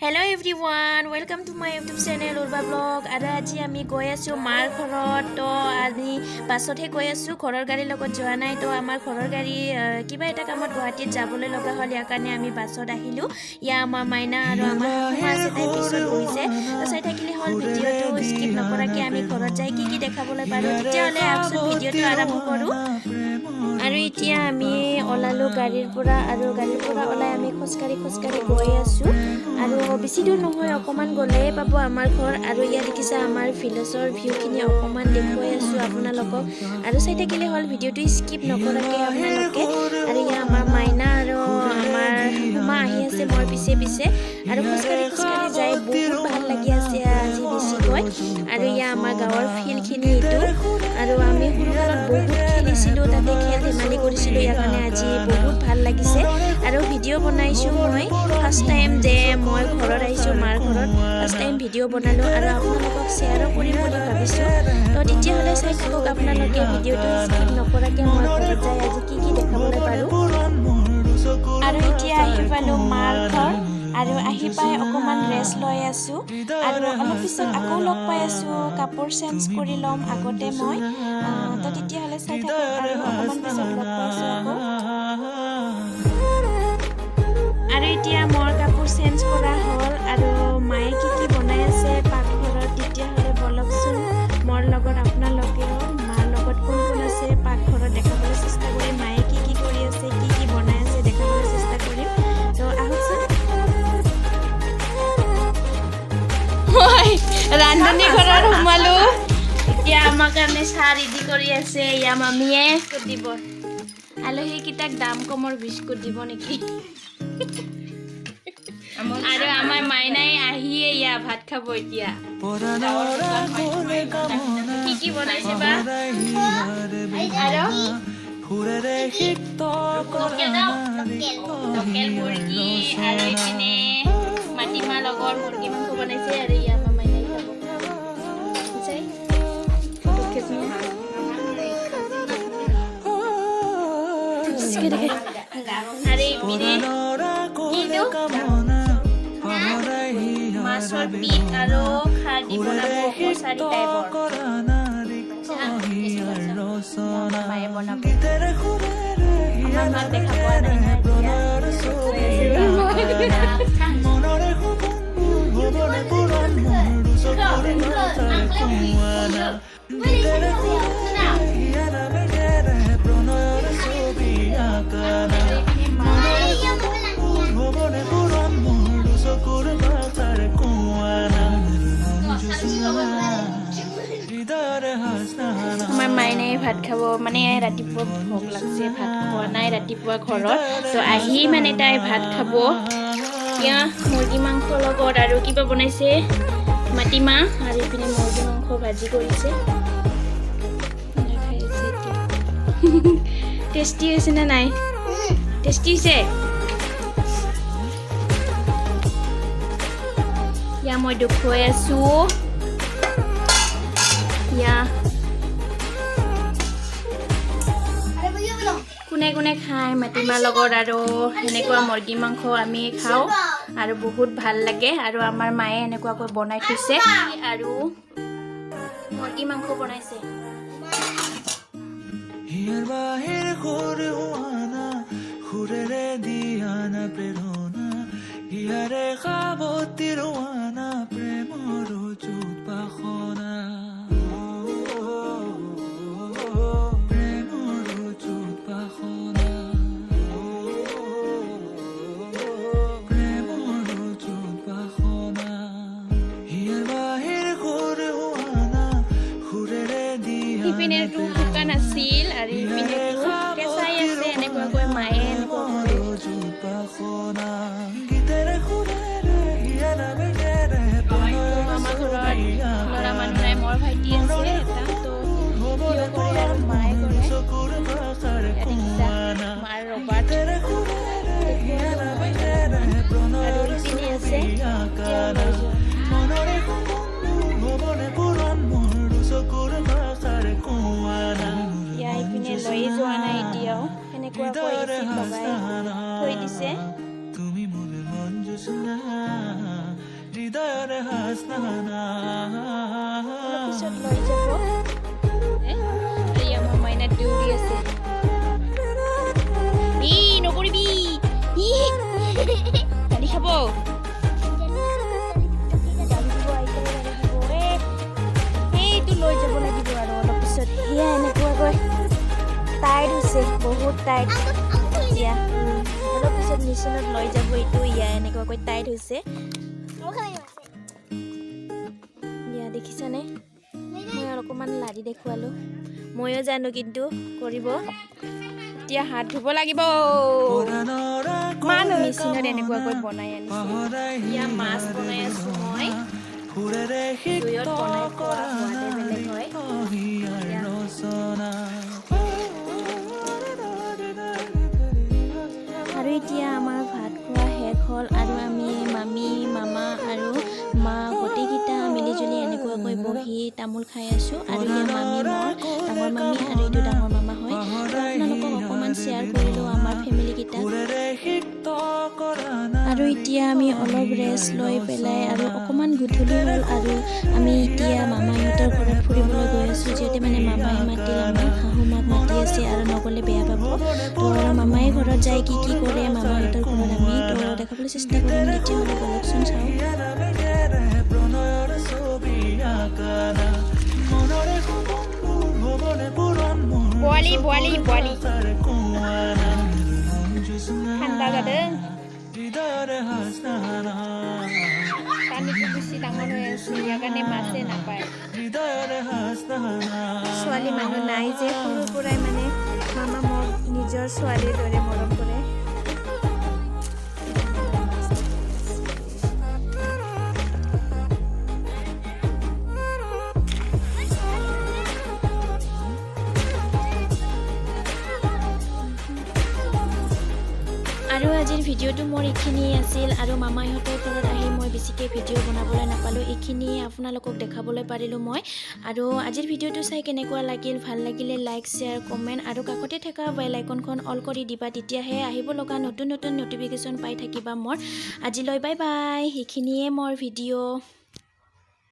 Hello everyone, welcome to my YouTube channel উৰ্বা blog. আৰু আজি আমি গৈ আছোঁ মাৰ ঘৰত। তো আমি বাছতহে গৈ আছোঁ, ঘৰৰ গাড়ীৰ লগত যোৱা নাই। তো আমাৰ ঘৰৰ গাড়ী কিবা এটা কামত গুৱাহাটীত যাবলৈ লগা হ'ল, ইয়াৰ কাৰণে আমি বাছত আহিলোঁ। ইয়াৰ আমাৰ মাইনা আৰু আমাৰ শাহুমা আছে, তাই পিছত বহিছে। তো চাই থাকিলে হ'ল ভিডিঅ'টো স্কিপ নকৰাকৈ, আমি ঘৰত যাই কি কি দেখাবলৈ পাৰোঁ। তেতিয়াহ'লে আহকচোন, ভিডিঅ'টো আৰম্ভ কৰোঁ। আৰু এতিয়া আমি ওলালোঁ গাড়ীৰ পৰা আৰু গাড়ীৰ পৰা ওলাই আমি খোজকাঢ়ি খোজকাঢ়ি গৈ আছোঁ। আৰু বেছি দূৰ নহয়, অকণমান গ'লেই পাব আমাৰ ঘৰ। আৰু ইয়াত দেখিছে, আমাৰ ভিলেজৰ ভিউখিনি অকণমান দেখুৱাই আছোঁ আপোনালোকক। আৰু চাই থাকিলে হ'ল ভিডিঅ'টো স্কিপ নকৰাকৈ আপোনালোকে। আৰু ইয়াত আমাৰ মাইনা আৰু আমাৰ শাহুমা আহি আছে মোৰ পিছে পিছে। আৰু খোজকাঢ়ি খোজকাঢ়ি যাই বহুত ভাল লাগি আছে আজি বেছিকৈ। আৰু ইয়াত আমাৰ গাঁৱৰ ফিল্ডখিনি এইটো। আৰু আমি সৰুকালত বহুত খেলিছিলোঁ তাতে, খেল ধেমালি কৰিছিলোঁ। ইয়াৰ কাৰণে আজি বহুত ভাল লাগিছে। আৰু ভিডিঅ' বনাইছোঁ মই ফাৰ্ষ্ট টাইম যে মই ঘৰত আহিছোঁ, মাৰ ঘৰত ফাৰ্ষ্ট টাইম ভিডিঅ' বনালোঁ আৰু আপোনালোকক শ্বেয়াৰো কৰিম বুলি ভাবিছোঁ। তো তেতিয়াহ'লে চাই থাকক আপোনালোকে ভিডিঅ'টো স্কিপ নকৰাকৈ, মই ঘৰত যাই আজি কি কি দেখাবলৈ পাৰোঁ। আৰু এতিয়া আহি পালোঁ মাৰ ঘৰ আৰু আহি পাই অকণমান ৰেষ্ট লৈ আছোঁ। আৰু অলপ পিছত আকৌ লগ পাই আছোঁ। কাপোৰ চেঞ্জ কৰি ল'ম আগতে মই। তো তেতিয়াহ'লে চাই থাকক আৰু অকণমান পিছত লগ পাইছোঁ আকৌ। আৰু এতিয়া মোৰ কাপোৰ চেঞ্জ কৰা হ'ল আৰু মায়ে কি কি বনাই আছে পাকঘৰত, তেতিয়াহ'লে বলকচোন মোৰ লগত আপোনালোকেও। মাৰ লগত কোন কোন আছে পাকঘৰত, দেখাবলৈ চেষ্টা কৰিম। মায়ে কি কি কৰি আছে, কি কি বনাই আছে, দেখাবলৈ চেষ্টা কৰিম। তো আহকচোন। মই ৰান্ধনী ঘৰত সোমালো। এতিয়া আমাৰ কাৰণে চাহ ৰেডি কৰি আছে ইয়া মামীয়ে। দিব আলহীকেইটাক দাম কমৰ বিস্কুট দিব নেকি? আৰু আমাৰ মাইনাই আহিয়ে ইয়া ভাত খাব এতিয়া। কি কি বনাইছে বা আৰু? লোকেল মুৰ্গী আৰু এইপিনে মাটিমাহ লগত মুৰ্গী মাংস বনাইছে। আৰু ইয়া আমাৰ মাইনাই খাব। চাই ফটো খেচনি। আৰু এইপিনে কিটো মাছৰ পিঠ আৰু খাৰ দি বনাব, কছাৰী টাইপৰ মায়ে বনাব। আমাৰ মাক দেখা পোৱা নাই নহয় এতিয়া। মনৰে সপোনবোৰ হ'বনে পূৰণ মোৰ দুচকুৰ ভাষাৰে কোৱানা, গীতেৰে সুৰেৰে হিয়া নামেৰে প্ৰণয়ৰ ছবি আঁকানা, মনৰে সপোনবোৰ হ'বনে পূৰণ মোৰ দুচকুৰ ভাষাৰে কোৱানা, হৃদয়ৰে হাসনানা। আমাৰ মাইনাই ভাত খাব, মানে ৰাতিপুৱা ভোক লাগছে, ভাত খোৱা নাই ৰাতিপুৱা ঘৰত। তো আহি মানে তাই ভাত খাব। এতিয়া মুৰ্গী মাংসৰ লগত আৰু কিবা বনাইছে, মাটিমাহ আৰু ইপিনে মুৰ্গী মাংস ভাজি কৰিছে। খাই আছে এতিয়া। টেষ্টি হৈছে নে নাই? টেষ্টি হৈছে। ইয়া মই দেখুৱাই আছোঁ ইয়া। কোনে কোনে খায় মাটিমাহ লগত আৰু সেনেকুৱা মুৰ্গী মাংস? আমি খাওঁ আৰু বহুত ভাল লাগে। আৰু আমাৰ মায়ে এনেকুৱাকৈ বনাই থৈছে আৰু মুৰ্গী মাংস বনাইছে। হিয়াৰ বাহিৰ সুৰ হোৱানা, সুৰেৰে দিয়ানা প্ৰেৰণা, হিয়াৰে সাৱতি ৰোৱানা প্ৰেমৰ যুত বাসনা, প্ৰেমৰ যুত বাসনা, প্ৰেমৰ যুত বাসনা। হিয়াৰ বাহিৰ সুৰ হোৱানা, সুৰেৰে দিয়ানা সিপিনেটো শুকান আছিল আৰু ইপিনেটো কেঁচাই আছে। এনেকুৱাকৈ মায়ে এনেকুৱাকৈ। আমাৰ ঘৰত ল'ৰা মানুহ নাই, মোৰ ভাইটি আছে এটা, তো সিও কৰে আৰু মায়ে কৰে। ইয়াত দেখিছা মাৰ ৰবাত আৰু ইপিনে আছে। এতিয়া লৈ যোৱা। ইয়া ইপিনে লৈয়ে যোৱা নাই এতিয়াও, সেনেকুৱাকৈ এচিত লগাই থৈ দিছে। তুমি মোৰ মন জোছনা। হৃদয়ৰে হাসনা। অলপ পিছত লৈ যাব। এই আমাৰ মাইনা দৌৰি আছে। ই নকৰিবি, ই গালি খাব, গালি দিব, আইতাই গালি দিব। এই এইটো লৈ যাব লাগিব আৰু অলপ পিছত। সেয়া এনেকুৱাকৈ টাইট হৈছে, বহুত টাইট। এতিয়া অলপ পিছত মেচিনত লৈ যাব এইটো। ইয়া এনেকুৱাকৈ টাইট হৈছে। ইয়া দেখিছানে? মই অকণমান লাৰি দেখুৱালোঁ। ময়ো জানো কিন্তু কৰিব। এতিয়া হাত ধুব লাগিব। মেচিনত এনেকুৱাকৈ বনাই আনিছে। ইয়া মাছ বনাই আছোঁ মই। সুৰেৰে জুইত সিক্ত বনাই খোৱা কৰা সোৱাদে বেলেগ হয়। হিয়াৰ ৰচনা। আৰু এতিয়া আমাৰ ভাত খোৱা শেষ হ'ল আৰু আমি মামী, মামা আৰু মা গোটেইকেইটা মিলিজুলি এনেকুৱাকৈ বহি তামোল খাই আছোঁ। আৰু এয়া মামী, মোৰ ডাঙৰ মামী আৰু এইটো ডাঙৰ মামা হয়। তো আপোনালোকক অকণমান শ্বেয়াৰ কৰিলোঁ আমাৰ ফেমিলিকেইটাক। সুৰেৰে সিক্ত কৰা। আৰু এতিয়া আমি অলপ ৰেষ্ট লৈ পেলাই আৰু অকণমান গধূলি হ'ল আৰু আমি এতিয়া মামাহঁতৰ ঘৰত ফুৰিবলৈ গৈ আছোঁ, যিহেতু মানে মামাই মাতিল আমাক, শাহু মাক মাতি আছে আৰু নগ'লে বেয়া পাব। তো আৰু মামাই ঘৰত যায় কি কি কৰে মামাহঁতৰ ঘৰত, আমি তো দেখাবলৈ চেষ্টা কৰিম। তেতিয়াহ'লে ব'লকচোন চাওঁ। প্ৰণয়ৰ ছবি আঁকানা, মনৰে সপোনবোৰ হ'বনে পূৰণ মোৰ? পোৱালি, পোৱালি, পোৱালি। কোৱানা। ঠাণ্ডা जादों। হৃদয়ৰে হাসনা। পানীটো বেছি ডাঙৰ হৈ আছে, ইয়াৰ কাৰণে মাছে নাপায়। হৃদয়ৰে হাসনা। ছোৱালী মানুহ নাই যে, সৰুৰ পৰাই মানে মামা মোক নিজৰ ছোৱালীৰ দৰে মৰম কৰে। আৰু আজিৰ ভিডিঅ'টো মোৰ এইখিনিয়ে আছিল। আৰু মামাহঁতৰ ঘৰত আহি মই বেছিকৈ ভিডিঅ' বনাবলৈ নাপালোঁ, এইখিনিয়ে আপোনালোকক দেখাবলৈ পাৰিলোঁ মই। আৰু আজিৰ ভিডিঅ'টো চাই কেনেকুৱা লাগিল? ভাল লাগিলে লাইক, শ্বেয়াৰ, কমেণ্ট আৰু কাষতে থকা বেল আইকনখন অল কৰি দিবা, তেতিয়াহে আহিব লগা নতুন নতুন ন'টিফিকেশ্যন পাই থাকিবা মোৰ। আজিলৈ বাই বাই, সেইখিনিয়ে মোৰ ভিডিঅ'।